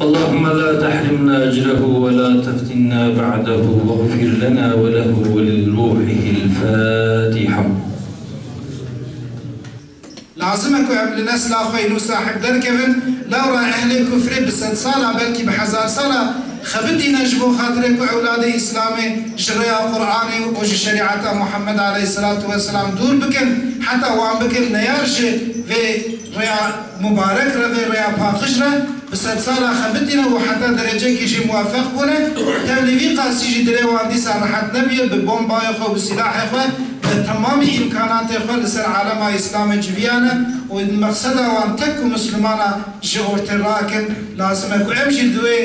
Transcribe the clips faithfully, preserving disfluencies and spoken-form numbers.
اللهم لا تحرمنا أجره ولا تفتنا بعده واغفر لنا وله ولروحه. الفاتحة. Lazim e ku em li nesla xwe yê nû sahibder kevin, lewra ehlê kufrê bi sedsala, belkî bi hezarsala xebitîne ji bo xatirê ku ewladê Îslamê ji rêya Qur'anê û ji şerîeta Muhammed aleyhisselatu vesselam dûr bikin, heta wan bikin neyar ji vê rêya mubarek re, vê rêya paqij re. Bi sedsala xebitîne û heta derecekî jî muwefeq bûne, tevlî vî qasî jî dilê wan dîsa rehet nebiye, bi bombayê xwe, bi silahê xwe, bi temamî îmkanatê xwe li ser alema Îslamê civiyane û mexseda wan tek ku Mislimana ji ortê rakin. Lazim e ku em jî di wê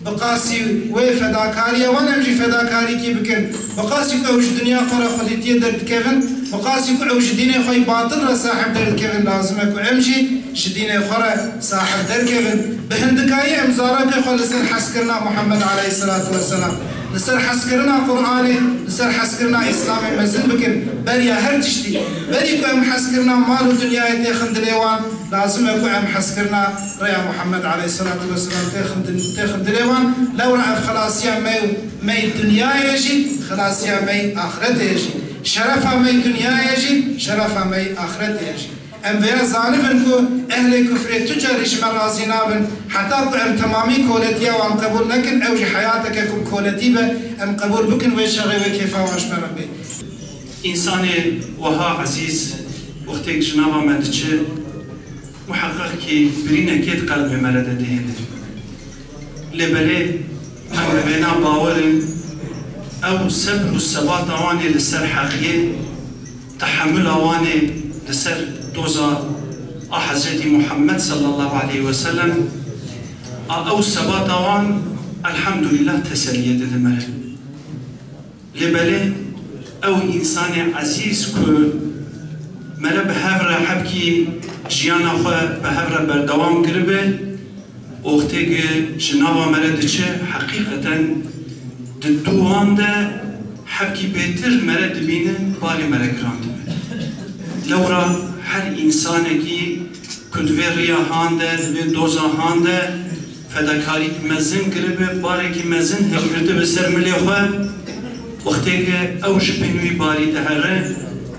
bi qasî wê fedakariya wan em jî fedakarîkî bikin. Bi qasî ku ew ji dinya xwe re xwedîtiyê derdikevin, bi qasî ku ew ji dînê xwe yî batil re sahib derdikevin, lazim e ku em jî ji dînê xwe re sahib derkevin. Bi hindikayî em zarokê xwe li ser hezkirina Muhammed aleyhisselatu vesselam, li ser hezkirina Qur'anê, li ser hezkirina Îslamê mezin bikin. Beriya her tiştî, berî ku em hezkirina mal û dinyayê têxin dilê wan, lazim e ku em hezkirina rêya Muhammed aleyhisselatu vesselam têxin din-, têxin dilê wan. Lewra ev xelasiya me û me yê dinyayê jî, xelasiya me yê axretê jî. Şerefa me yê dinyayê jî, şerefa me yê axretê jî. Em vêya zanibin ku ehlê kufrê tu carî ji me razî nabin, heta ku em temamî koletiya wan qebûl nekin, ew jî heyateke ku bi koletî be, em qebûl bikin, wê çaxê wê kêfa wan ji me re bê. Însanê wiha ezîz, wextê ji nava me diçe, muheqeq kî birînekê di qelbê me re de dihêle. Lê belê em bi vêna bawer in, ew sebr û sebata wan ê li ser heqiyê, tehemula wan ê li ser doza a Hezretî Muhammed sallallahu aleyhi ve sellem, a ew sebata wan, elhamdulillah, teseliyê dide me re. Lê belê ew însanê ezîz ku me re bi hev re hebkî jiyana xwe bi hev re berdewam kiribe, wextê ku ji nava me re diçe, heqîqeten di dû wan de hebkî bêtir me re dibînin, balê me re giran dibe. Lewra her însanekî ku di vê riya han de, di vê doza han de fedakarîk mezin kiribe, barekî mezin hevgirtibe ser milê xwe, wextê ke ew ji bin wî barî dihere,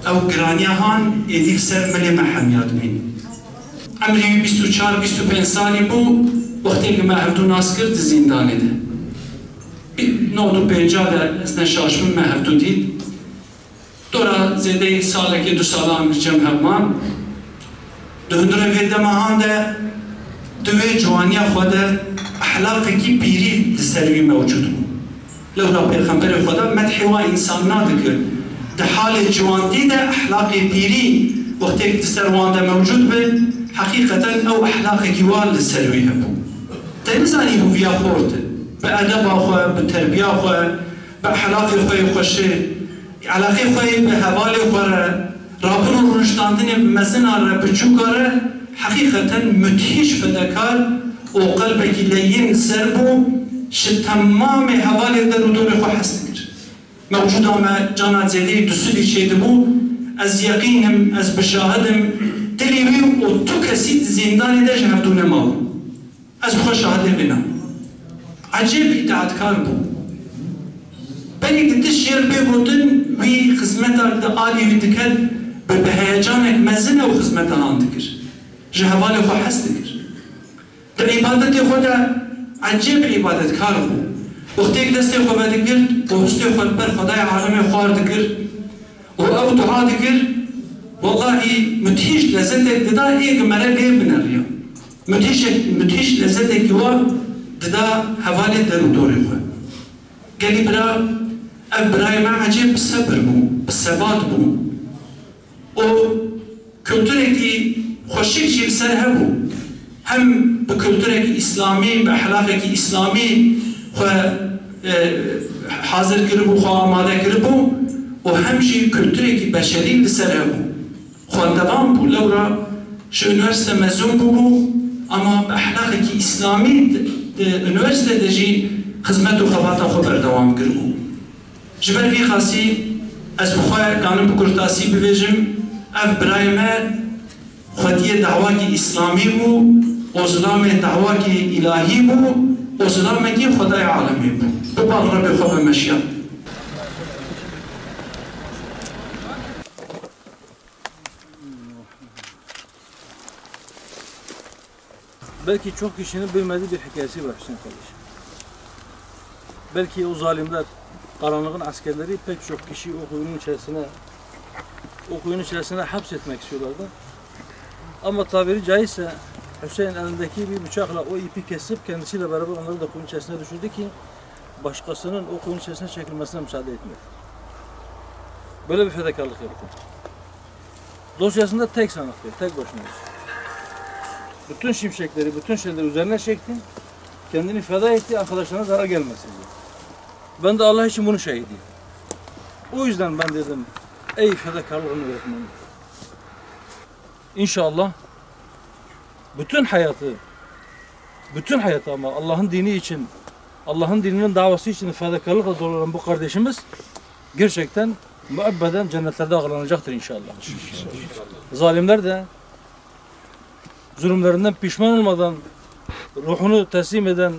ew giraniya han êdî li ser milê me hemiya dibîn. Emrî wî bîst û çar bîst û pênc salî bû, wextê ke me hevdû nas kir di zîndanê de. Nod û pênca de ez ne şaş bim, me hevdû dît. Dora zêdeyî salekê du salan li cem hev man. Di hundirê vê dema han de di wê ciwaniya xwe de ehlaqekî pîrî li ser wî mewcûd bû. Lewra Pêxemberê Xweda medhê wa însanina dikir. Di halê ciwantî de ehlaqê pîrî wextê di ser wan de mewcûd be, heqîqeten ew ehlaqekî wa li ser wî hebû. Te nizanî hûviya xort e. Bi edeba xwe, bi terbiya xwe, bi ehlaqê xwe yê xweşê, eleqê xwe yê bi hevalê xwe re, rabûn û rûniştandinê bi mezina re, biçûka re, heqîqeten mudhîş fedakar û qelbekî leyîn ser bû, ji temamê hevalê der û dorê xwe hez dikir. Mewcûda me cana zêdeyî dusudî çêdibû, ez yeqîn im, ez bi şahid im, dilê wî û tu kesî di zîndanê de ji hevdû nemabû. Ez bi xwe şahidê vê ne. Ecêb îtaetkar bû. Berî ku tişt jê re bê gotin, wî xizmeta di alî wî diket, bi, bi heyecanek mezin ew xizmeta han dikir. Ji hevalê xwe hez dikir. Di îbadetê xwe de ecêb îbadetkar bû. Wextê ku destê xwe vedigirt û hustê xwe li ber Xwedayê alemê xwar dikir, û ew dua dikir, wellahî mudhîş lezzetek dida ê ku me re lê bineriya. Mudhîşek, mudhîş lezzetekî wa dida hevalê der û dorê xwe. Gelî bira, ev birayê me ecêb bi sebir bû, bi sebat bû. Û kulturekî xweşik jî li ser hebû. Hem bi kulturekî îslamî, bi ehlaqekî îslamî xwe, e, hazir kiribû, xwe amade kiribû û hem jî kulturekî beşerî li ser hebû. Xwendevan bû, lewra ji unîversîte mezûn bûbû, ama bi ehlaqekî îslamî di, di unîversîte de jî xizmet û xebata xwe berdewam kiribû. Ji ber vî xasî ez bi xwe kanim bi kurtasî bivêjim, ev birayê me xwediyê dawakî îslamî bû, O zilamê dawakî îlahî bû, o zilamekî Xwedayê alemê bû. Bi bal Rebê xwe ve meşiya. Belki çok kişinin bilmediği bir hikayesi var Hüseyin kardeşim. Belki o zalimler, karanlığın askerleri pek çok kişiyi o kuyunun içerisine, o kuyunun içerisine hapsetmek istiyorlardı. Ama tabiri caizse Hüseyin elindeki bir bıçakla o ipi kesip kendisiyle beraber onları da kuyunun içerisine düşürdü ki başkasının o kuyunun içerisine çekilmesine müsaade etmedi. Böyle bir fedakarlık yaptı. Dosyasında tek sanıktı, tek başına. Bütün şimşekleri, bütün şeyleri üzerine çekti. Kendini feda etti, arkadaşlarına zarar gelmesin diye. Ben de Allah için bunun şahidiyim. O yüzden ben dedim, ey fedakarlığın öğretmeni. İnşallah bütün hayatı, bütün hayatı ama Allah'ın dini için, Allah'ın dininin davası için fedakarlıkla dolanan bu kardeşimiz gerçekten müebbeden cennetlerde ağırlanacaktır inşallah. Zalimler de zulümlerinden pişman olmadan ruhunu teslim eden,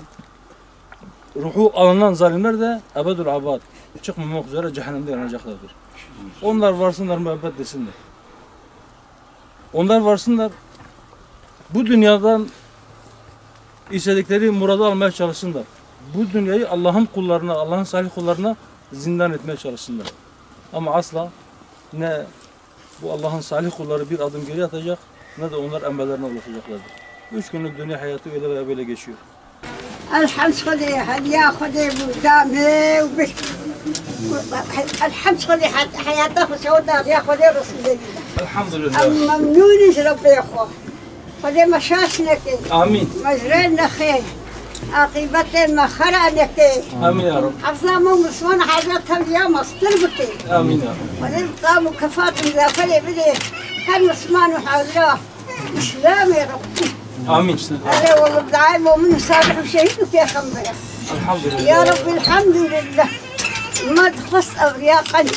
ruhu alınan zalimler de ebedül abad çıkmamak üzere cehennemde yanacaklardır. Onlar varsınlar, müebbet desinler. Onlar varsınlar, bu dünyadan istedikleri muradı almaya çalışsınlar. Bu dünyayı Allah'ın kullarına, Allah'ın salih kullarına zindan etmeye çalışsınlar. Ama asla ne bu Allah'ın salih kulları bir adım geri atacak, ne de onlar emellerine ulaşacaklardır. Üç günlük dünya hayatı öyle veya böyle geçiyor. Elhemd Xwedê, hediya Xwedê bû, da me û bir. Elhemd Xwedê, he-, heyata xwe şewit da riya Xwedê Resûlê. Elhamdülillah. Em memnûn in ji Rebbê xwe. Xwedê me şaş neke. Amîn. Me ji rê nexê. Aqîbetê me xera neke. Amîn ya Rab. Hefza me û Miswan Haca tevliya me stir bike. Amîn ya Rab. Xwedê bi tam û kefat û zaferê bide her Misliman û hazira. Îslamê Rebbî. Amîn. Erê wele, dayê momin û salih û şehîd û pêxember e. Elhamdülillah. Ya Rebbî, elhamdülillah. Me dixwest ewriya qenc.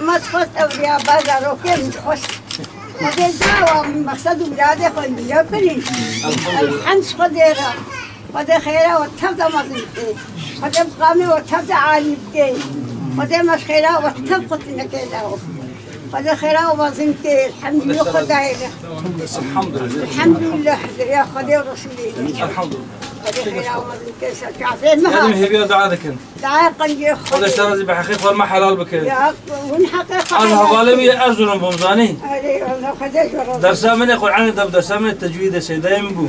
Me dixwest ewriya bazarokê min dixwest. Xwedê dawa min mexsed û miradê xwe nîya kirî. Elhamdülillah. Elhemd Xwedê re. Xwedê xêra we tev de mezin bike. Xwedê miqamê we tev de alî bike. Xwedê me ji xêra we tev qutinekê lawo. Xwedê xêra we mezin bike. Elhamdülillah Xwedayê re. Elhamdülillah. Elhamdülillah. Ya Xwedê û Resûlê re. Elhamdülillah. Xwedê xêra we mezin bike. Ser çavê me hat. Hêviya dua dikin. Dua qencê Xwedê. Xwedê ser razî be, heqê xwe me helal bike. Ya, hûn heqê xwe helal. Ez hevalê wî Erzurum bûm, zanî. Erê, wele Xwedê ji we razî. Dersa min ê Qur'anê de, dersa min ê tecwîdê seydayê min bû.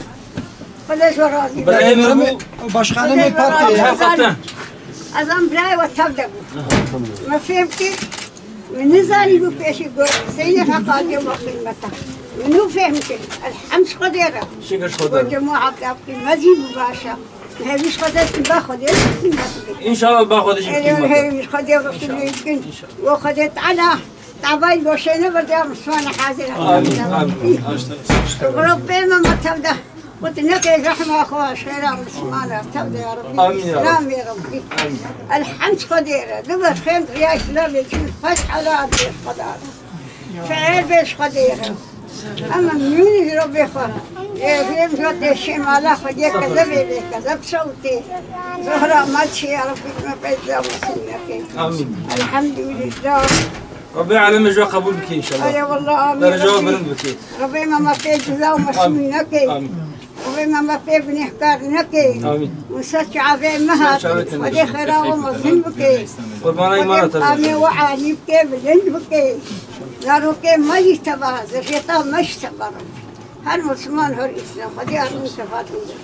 Xwedê ji we razî be. Birayê min bû. Başkanê me partiyê. Her xatin. Ez em birayê we tev de bû. Me fêm kir. Min nizanî bû pêşî got. Seyî heqatê we qîmeta. Min nû fêm kir. Elhemd Xwedê re. Şikir Xwedê re. Got cemaat ev qîmezî bû baş e. Hevîş Xwedê, ba Xwedê qîmet bike. Înşallah ba Xwedê jî qîmet. Hevîş Xwedê re qîmet bike. Û Xwedê Teala Tavayî goşê ne berdeya Miswana hazir. Amîn, amîn. Ropê me me tev de. Got neke zehma xwe, şêra Miswana tev de ya Rabbi. Amîn ya Rabbi. Selam ya Rabbi. Amîn. Elhemd Xwedê re. Dibe xêr riya Îslamê çû. Fethala dê Xweda. Xêr bê ji Xwedê re. Em memnûn in ji Rabbê xwe. Ê, rêm jotê şêmala Xwedê kezebê bê, kezeb şewtê. Zohra me çi ya Rabbî me pê ciza mesûl neke. Amîn. Elhamdülillah. Rabbê alemê ji we qebûl bike înşallah. Ay, wallah, amîn, Rabbî. Dereca we bilind bike. Rabbê me, me pê ciza û mesûl neke. Amîn. Amîn. Rabbê me, me pê gunehkar neke. Amîn. Û ser çavê me hat. Ser çavê te Xwedê xêra we mezin bike. Qurbana îmana te be. Amê we alî bike, bilind bike. Zarokê me jî teva, zerreta me jî teva. Her Musliman, her Îslam. Xwedê her min sefatin de.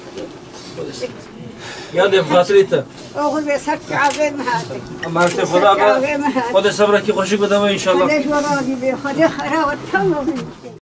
Ya dê bi xatirê te. Oxir bê ser çavê me hate. Emanet Xweda be. Ser çavê me hate. Xwedê sebrekî xweşik bide we înşallah. Xwedê ji we razî be. Xwedê xera we tam razî be.